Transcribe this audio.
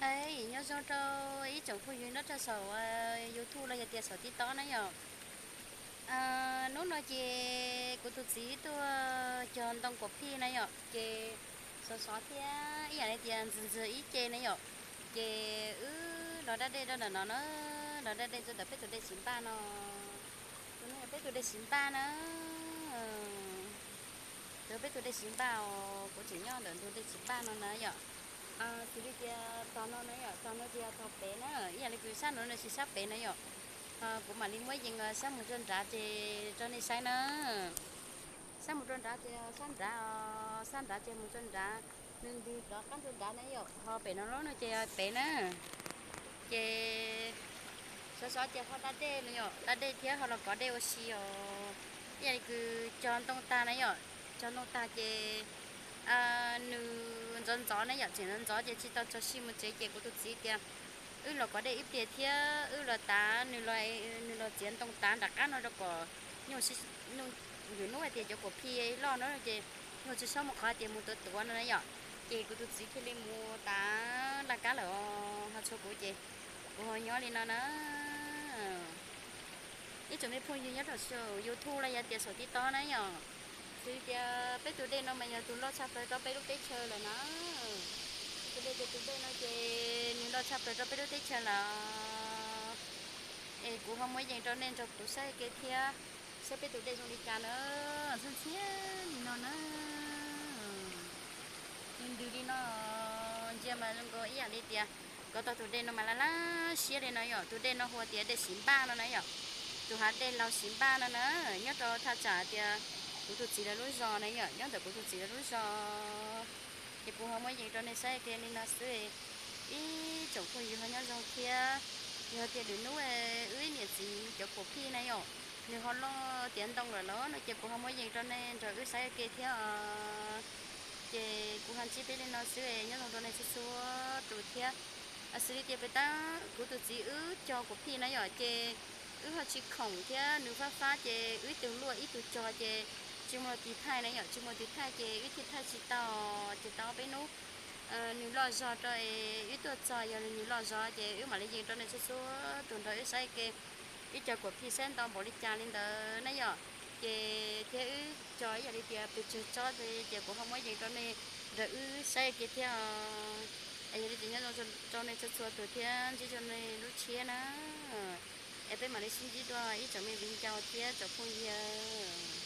Ej, nyob zoo rau ib tsoom phooj ywg nyob rau saum YouTube los yog tias saum TikTok na yom. Hnub no ces kuv tus txiv tuaj cog ntoo kuam phij na yom, ces sov sov thiab ib yam li tias ntxwg ntxwg ib ce na yom, ces wb los da dej rau ntawm no na, los da dej rau ntawm peb tus dej Siv Npaj no. Tus no yog peb tus dej Siv Npaj na. Tus peb tus dej Siv Npaj os, kuv tseem nyob ntawm ntug dej Siv Npaj no na yom. Xws li tias tog no na yom, tog no ces yog tog pem na, ib yam li kuv sab no no tsis sab pem na yom. Kuv mam li muab yees sab mus rau nrad ces rau nej saib na. Sab mus rau nrad ces sab nrad, sab nrad ces mus rau nrad, nws ntws rov qab rau nrad na yom, ho pem no lub no ces yog pem na. Ces sov sov ces ho da dej no yom, da dej thiab ho los kov dej ua si os. Ib yam li kuv cog ntoo tag na yom, cog ntoo tag ces nws ntxov ntxov na yom, tseem ntxov ntxov ces tsis tau tso sij mus tsev ces kuv tus txiv tias wb los kov dej ib pliag thiab wb los tav, nws los txiav ntoo tav nram qab no rau kom nyuj, ywm hnub hais tias cov kuam phij loj no ces nyuj tsis txhob muaj qhov hais tias mus tuav tuav no na yom. Ces kuv tus txiv thiaj li mus tav laj kab lawm os, ho tshuav kuv ces kuv ho nyob li no na. Ib tsoom me phooj ywg nyob rau saum YouTube los yog tias saum TikTok na yom, xws li tias peb tus dej no mas yog tus loj tshaj plaws rau peb lub teb chaws lawm na. Tus dej, tus dej no ces nws loj tshaj plaws rau peb lub teb chaws lawm. Es kuv ho muab yees rau nej nrog kuv saib ua ke thiab, saib peb tus dej zoo li cas na. Ntxhiab ntxhiab li no na, nws ntws li no, ntsia mas zoo nkaus ib yam li tias kov tau tus dej no mas laj laj siab li no yom. Tus dej no hu tias dej Siv Npaj no na yom. Tus hav dej laug Siv Npaj no na, nyob rau thaj tsam tias kuv tus txiv lawv lub zos na yom, nyob ntawm kuv tus txiv lawv lub zos. Ces kuv ho muab yees rau nej saib ua ke li no xwb. Ib tsoom phooj ywg ho nyob zoo thiab. Yog tias lwm hnub wb niam txiv cov kuam phij na yom, nws ho loj tiav ntoo lawm los no ces kuv ho muab yees rau nej nrog wb saib ua ke thiab os. Ces kuv ho ntsib peb li no xwb, nyob zoo rau nej txhua txhua tus thiab. Xws li tias peb tab kuv tus txiv wb cog kuam phij na yom, ces wb ho tsis khoom thiab, nws fab fab ces wb ib tug luaj ib tug cog ces tsis muaj tus thaij na yom, tsis muaj tus thaij ces wb thiaj thaij tsis tau, ces tau peb hnub nws loj zog rau es wb tuaj txog yog nws loj zog ces wb mam li yees rau nej txhua txhua tus nrog wb saib ua ke. Wb cog kuam phij saib ntau npaum li cas li ntawd na yom. Ces thiab wb cog ib yam li tias pes tsawg tsob ces kuv ho muab yees rau nej nrog wb saib ua ke thiab. Es yog li ces nyob zoo rau nej txhua txhua tus thiab ntsib rau nej lub tshiab na. Es peb mam li sib ntsib dua ib tsoom me viv ncaus thiab tsoom phooj ywg.